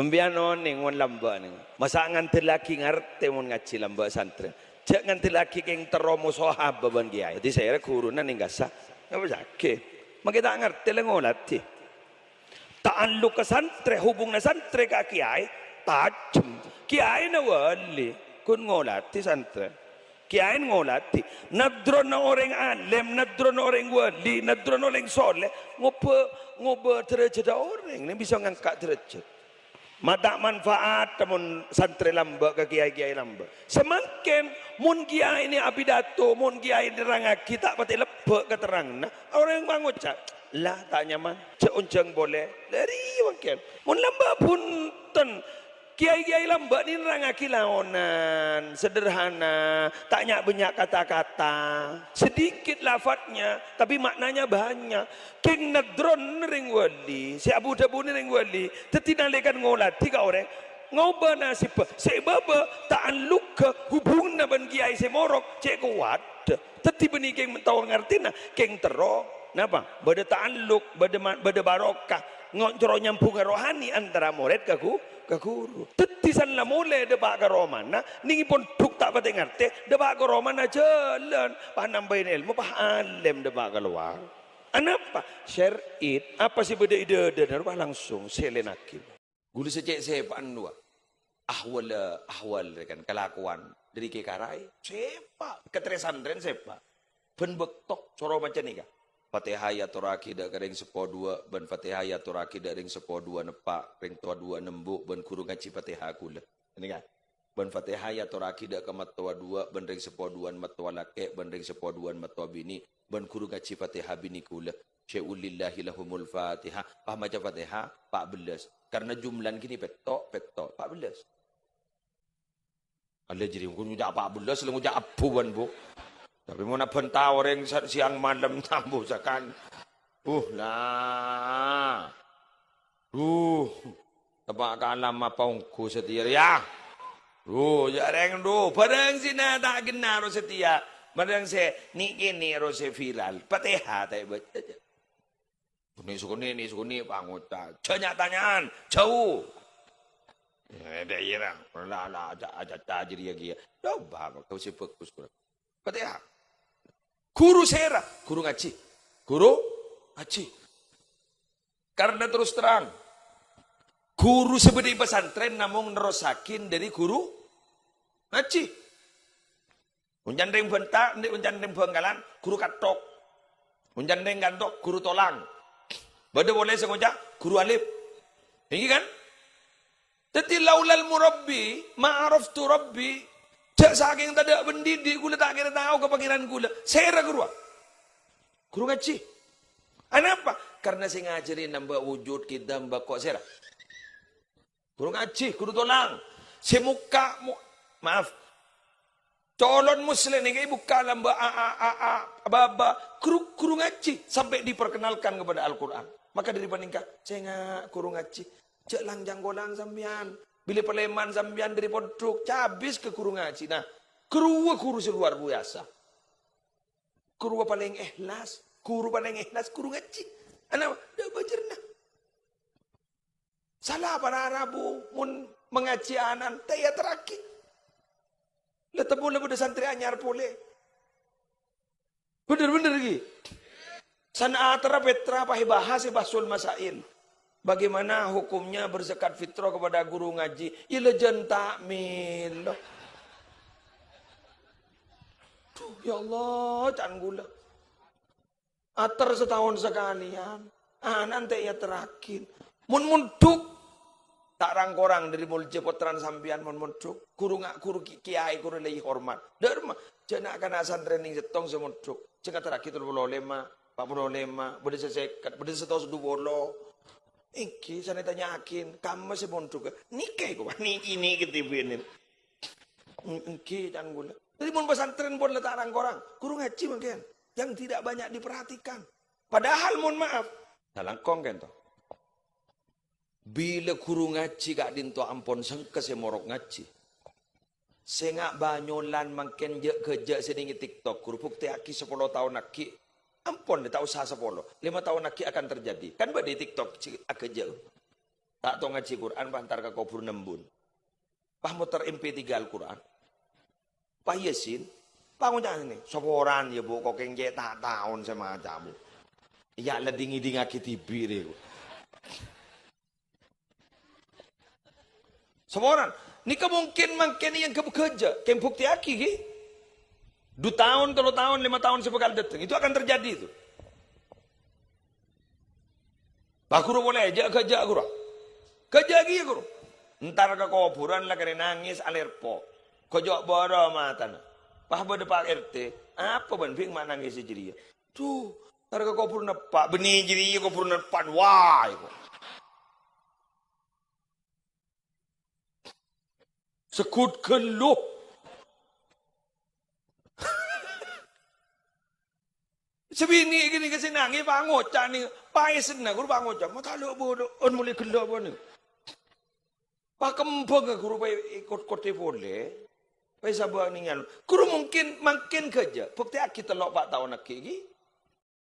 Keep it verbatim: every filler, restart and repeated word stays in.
Sampèyan onèng mon lambâ' nèng. Masa' ngandellaghi ngartè mon ngajhi lambâ' santrè. Jhâ' ngandellaghi kèng terro mosoha bân kiyaè. Dhâddhi sèra ghuruna nèng kassa'. Apa sakè'? Mangkè ta' ngartè la ngolatè. Ta'alluk ka santrè, hubunganna santrè ka kiyaè, tajem. Kiyaèna wali, ghun ngolatè santrè. Kiyaèna ngolatè. Nadrona orèng alèm, nadrona orèng wali, nadrona orèng soleh, ngobâ, ngobâ dârâjhâddhâ orèng, nèng bisa ngangka' dârâjhât. Ma' ta' manfaat mon santrè lambâ' ka kiyaè-kiyaè lambâ'. Samangkèn, mon kiyaè nè apidato, mon kiyaè nerrangngaghi ta' patè lebbâ' katerranganna, orèng pangoca', "La, ta' nyaman, jhâ' onjhâng polè." Lâ rèya mangkèn. Mon lambâ' bhunten, kiyaè-kiyaè lambâ' nè nerrangngaghi laonan, sederhana, ta' nya'-bânnya' kata-kata, sedikit lafadznya, tapi maknanya banyak. Kèng nadron rèng wali, sè abu-dhâbuna rèng wali, dhâddhi nalèkana ngolatè ka orèng, ngobâ nasibbhâ, sè bâbâ ta'allukka hubunganna bân kiyaè sè morok, cè' kowat. Dhâddhi bânnè kèng tao ngartèna, kèng terro, napa? Bâdâ ta'alluk, bâdâ ma-, bâdâ barokah, ngo-, coro nyambhungnga rohani antara morèd ka gu-, ka ghuru. Dhâddhi sanna molè dâpa' ka romana, nèng è pondhuk ta' patè ngartè, dâpa' ka romana jhâlân, pas nambâi èlmo, pas alèm dâpa' kalowar. Anapa? Syar'it. Apa sè bâdâ è dâdâna rowa langsung sèlènaghi. Ghulâ sè cè' sèpa'an rowa. Ahwal, ahwal, ya kan, kalakowan. Dâri kè karaè, sèpa'. Ka trè santrèn sèpa'. Bân bâkto, coro maca nèka. Fatihah èyatorraghi dâ' ka rèng seppo duwâ', bân Fatihah èyatorraghi dâ' rèng seppo duwâ' neppa', rèng towa duwâ' nembu', bân ghuru ngajhi Fatihah ghulâ. Nèka. Bân Fatihah èyatorraghi dâ' ka mattowa duwâ', bân rèng seppo duwâ'an mattowa lakè', bân rèng seppo duwâ'an mattowa binè', bân ghuru ngajhi Fatihah binè ghulâ. Syai'ul lillahi lahumul Fatihah. Pas maca Fatihah, pa' bellâs. Karna jumlana ghini pètto', pètto', pa' bellâs. Alè jârèya, engko' ngoca' pa' bellâs, la ngoca' abbhuwân, Bu. Tapè mon abhânta orèng sa-, sèyang malem tambu sakan. Uh, la. Duh, teppa' kalam apa ongghu satèya rèya? Duh, jâ' rèng, duh, bârâng sè na-, ta' ghenna' ro satèya. Bârâng sè nè'-kènè' ro sè viral. Fatihah ta' èbâca, jâ'. Nè' sakonè', nè' sakonè', pangoca'. Jâ' nya'-tanya'an, jhâu. Eh, dâ' iyâ, ra. La, la, aja, aja, aja, jârèya kèya. Coba, kok sè bhâghus, kurang. Fatihah. Ghuru sèra, ghuru ngajhi. Ghuru ngajhi. Karna terros terrang, ghuru sè bâdâ è pasantrèn namong nerrossaghi dâri ghuru ngajhi. Mon can rèng Bânta, mon can rèng Bhângkalan, ghuru Kathok. Mon can rèng Kanto, ghuru Tolang. Bâdâ polè sè ngoca' ghuru Alif. Ènggi kan? Dhâddhi, "Laulal murabbi, ma araftu rabbi." Jâ' sakèng tadâ' pandhidhi', ghulâ ta' kèra tao ka Pangèran ghulâ. Sèra ghuru? Ghuru ngajhi. Anapa? Karna sè ngajhâri nambâ' wujud, kidam, bâko', sèra? Ghuru ngajhi, ghuru tolang. Sè mokka', mo-, maaf. Calon Muslim nèka èbukka' lambâ' A A, A A, bâbâ, ghuru, ghuru ngajhi, sampai diperkenalkan kepada Al-Qur'an. Maka dâri panèka, sènga' ghuru ngajhi, jâ' lang-cangkolang sampèyan. Bilâ palèman sampèyan dâri pondhuk, cabis ka ghuru ngajhi. Nah, ghuru, ghuru sè luar biasa. Ghuru palèng èhlas, ghuru palèng èhlas, ghuru ngajhi. Ana, dâ' bâjârna. Sala para rabu mon mangajhi ana'na ta' èyaterraghi. La temmo la bâdâ santrè anyar polè. Bhender-bhender ghi. San aterra pètra pas èbahas è Bahsul Masail. Bagaimana hukumnya berzakat fitrah kepada guru ngaji? Iyâ la jân ta' mèlo. Duh, ya Allah, can ghulâ. Ater sataon sakalèyan. Ana'na ta' èyaterraghi. Mon mondhuk, ta' rang-korang dâri moljâ pottrana sampèyan mon mondhuk. Ghuru nga-, ghuru ki-, kiyaè ghuru la èhormat. Dâ'remma, jâ' na'-kana' santrè nèng sèttong sè mondhuk. Sè ngaterraghi tello polo lèma, pa' polo lèma, bâdâ sè sèket, bâdâ sè satos du polo. Ènggi, sanè tanya'aghi, kamma sè mondhuk. Nèka èko, nèka, nèka tibinè. Ènggi, can ghulâ. Dhâddhi mon pasantrèn pon la ta' rang-korang, ghuru ngajhi mangkèn yang tidak banyak diperhatikan. Padahal, mohon maaf, lalangkong kènto. Bilâ ghuru ngajhi ka'dinto ampon sengka sè morok ngajhi. Sènga' bânyolan mangkèn jâ'-ghâjâ' sè nèng è TikTok, ghuru buktèyaghi sapolo taon aghi'. Ampon, ta' osa sapolo, lèma taon aghi' akan terjadi. Kan bâdâ è TikTok sè aghâjâ'. Ta' tao ngajhi Qur'an, pas entar ka kobhurânna embun. Pas moter M P tiga Al-Qur'an. Pas Yasin, pas ngoca' ngènè, "Saporana, yâ, Bu, kok kèng cè' ta' taon sè maca, Bu." Iyâ, la ding-ngèdingngaghi dhibi' rè, Bu. Saporana, nèka mungkin mangkèn èangghep ghâjâ', kèng buktèyaghi, ghi. Du taon, tello taon, lèma taon sè bhâkal dâteng, itu akan terjadi itu. Pas ghuru polè, jhâ' ghâjâ', ghuru. Ghâjâ' kèya, ghuru. Entar ka kobhurân la karè nangès alèrpo'. Ghâjâ' bârâ matana. Pas bâdâ Pak R T, "Apa bâ'na, Bhing, ma' nangès jârèya?" "Duh, entar ka kobhurânna eppa'." "Bânnè jârèya kobhurânna eppa', wah." Segghut ghâllu. Sè binè' ghânèka sè nangès, pas ngoca' nè, paèsanna, ghuru, pas ngoca', "Ma' ta' lo'-bolo'on molaè ghellâ' bâ'na." Pas kembhâng, ghuru, pas èkot-kotè polè. Pas sabâ' nèng nyalon. Ghuru, mungkin, mangkèn ghâjâ'. Buktèyaghi tello' pa' taon aghi', ghi.